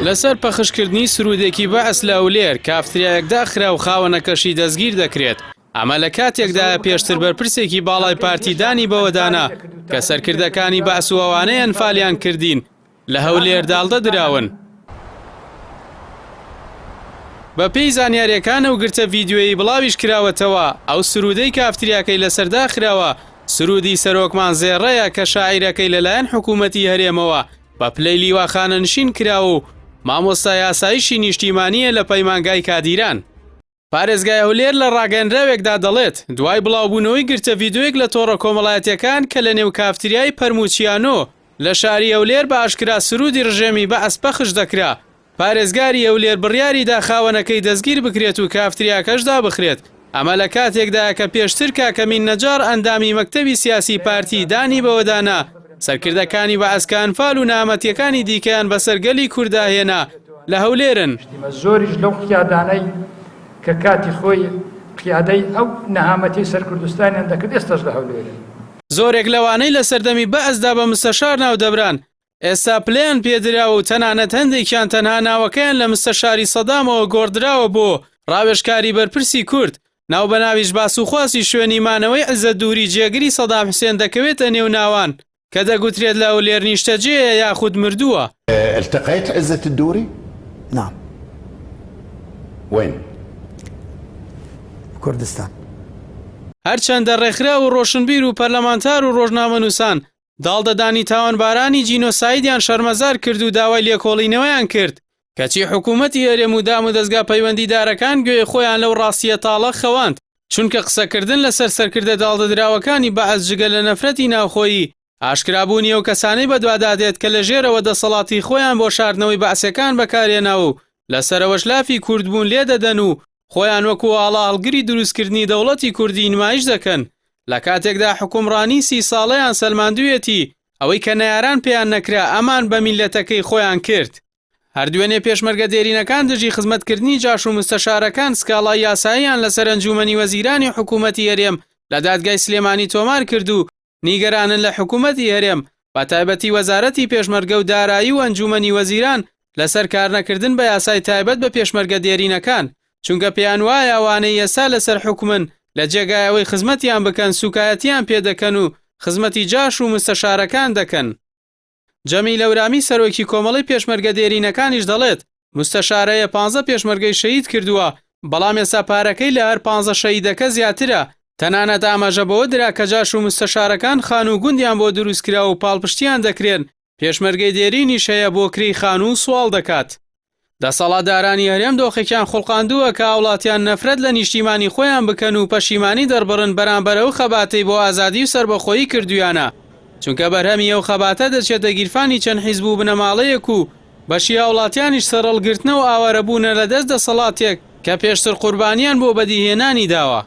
لەسەر پەخشکردنی سروودێکی بەعس لە هەولێر، کافتریایەک داخرا و خاوەنەکەشی دەستگیر دەکرێت. ئەمە لە کاتێکدایە پێشتر بەرپرسێکی باڵای پارتی دانی بەوەدانا کە سەرکردەکانی بەعس و ئەوانەی ئەنفالیان کردین لە هەولێر داڵدە دراون. بەپێی زانیارییەکان ئەو گرتە ڤیدیۆیەی بڵاویش کراوەتەوە، ئەو سروودەی کافتریاکەی لەسەر داخراوە، سروودی سەرۆکمان زێڕەیە کە شاعیرەکەی لەلایەن حکوومەتی هەرێمەوە بە پلەی لیوا خانەنشین کراوە و مامۆستای ئاسایشی نیشتیمانییە لە پەیمانگای کادیران. پارێزگای هەولێر لە ڕاگەیەنراوێکدا دەڵێت، دوای بڵاوبوونەوەی گرتە ڤیدیۆیەک لە تۆڕە کۆمەڵایەتییەکان کە لەنێو کافتریای پەرموچیانۆ لە شاری هەولێر بە ئاشکرا سروودی ڕژێمی بەعس پەخش دەکرا، پارێزگاری هەولێر بڕیاریدا خاوەنەکەی دەستگیر بکرێت و کافتریاکەش دابخرێت. ئەمە لە کاتێکدایە کە پێشتر کاکەمین نەجاڕ ئەندامی مەکتەبی سیاسی پارتی دانی بەوەدا نا سەرکردەکانی بەعس کە ئەنفال و نەهامەتییەکانی دیکەیان بەسەر گەلی کورددا هێنا لە هەولێرن. زۆریش لەو قیادانەی کە کاتی خۆی قیادەی ئەو نەهامەتیەی سەر کوردستانیان دەکرد ئێستاش لە هەولێرن. زۆرێک لەوانەی لە سەردەمی بەعسدا بە مستەشار ناودەبران ئێستا پلەیان پێدراوە و تەنانەت هەندێکیان تەنها ناوەکەیان لە مستەشاری سەدامەوە گۆڕدراوە بۆ ڕاوێژکاری بەرپرسی کورد، ناوبەناویش باسوخواسی شوێنی مانەوەی عزەت دووری جێگری سەدام حوسێن دەکەوێتە نێو ناوان کە دەگوترێت لە هەولێر نیشتەجێیە یاخود مردووە. التقيت عزت الدوري؟ نعم. وين؟ بكردستان. هەرچەندە ڕێکخراو و ڕۆشنبیر و پەرلەمانتار و ڕۆژنامەنووسان داڵدەدانی تاوانبارانی جینۆسایدیان شەرمەزار کرد و داوای لێکۆڵینەوەیان کرد، کەچی حکوومەتی هەرێم و دامودەزگا پەیوەندیدارەکان گوێی خۆیان لەو ڕاستییە تاڵە خەواند، چونکە قسەکردن لەسەر سەرکردە داڵدەدراوەکانی بەعس جگە لە نەفرەتی ناوخۆیی، ئاشکرابوونی ئەو کەسانەی بەدوادادێت کە لە ژێرەوە دەسەڵاتی خۆیان بۆ شاردنەوەی بەعسیەکان بەکارهێناوە و لە سەرەوەش لافی کوردبوون لێدەدەن و خۆیان وەکو ئاڵاهەڵگری دروستکردنی دەوڵەتی کوردی نمایش دەکەن لە کاتێکدا حوکمڕانی سی ساڵەیان سەلماندویەتی ئەوەی کە نەیاران پێیان نەکرا ئەمان بە میللەتەکەی خۆیان کرد. هەر دوێنێ پێشمەرگە دێرینەکان دژی خزمەتکردنی جاش و مستەشارەکان سکاڵای یاساییان لەسەر ئەنجومەنی وەزیرانی حکومەتی هەرێم لە دادگای سلێمانی تۆمار کرد و نیگەرانن لە حکومەتی هەرێم، بەتایبەتی وەزارەتی پێشمەرگە و دارایی و ئەنجومەنی وەزیران لەسەر کارنەکردن بە یاسای تایبەت بە پێشمەرگە دێرینەکان، چونکە پێیان وایە ئەوانەی ئێستا لەسەر حوکمن لە جێگای ئەوەی خزمەتیان بکەن سوکایەتیان پێدەکەن و خزمەتی جاش و مستەشارەکان دەکەن. جەمیل هەورامی سەرۆکی کۆمەڵەی پێشمەرگە دێرینەکانیش دەڵێت، مستەشارەیە پانزە پێشمەرگەی شەهید کردووە، بەڵام ئێستا پارەکەی لە هەر پانزە شەهیدەکە زیاترە، تەنانەت ئاماژە بەوە درا کە جاش و مستەشارەکان خانوو و گوندیان بۆ دروستکراوە و پاڵپشتیان دەکرێن، پێشمەرگەی دێرینیش هەیە بۆ کرێی خانوو سواڵ دەکات. دەسەڵاتدارانی هەرێم دۆخێکیان خوڵقاندووە کە هاوڵاتیان نەفرەت لە نیشتیمانی خۆیان بکەن و پەشیمانی دەربڕن بەرامبەر ئەو خەباتەی بۆ ئازادی و سەربەخۆیی کردوویانە، چونکە بەرهەمی ئەو خەباتە دەچێتە گیرفانی چەند حیزب و بنەماڵەیەک و بەشی هاوڵاتیانیش سەرهەڵگرتنە و ئاوارەبوونە لە دەست دەسەڵاتێک کە پێشتر قوربانیان بۆ بەدیهێنانی داوە.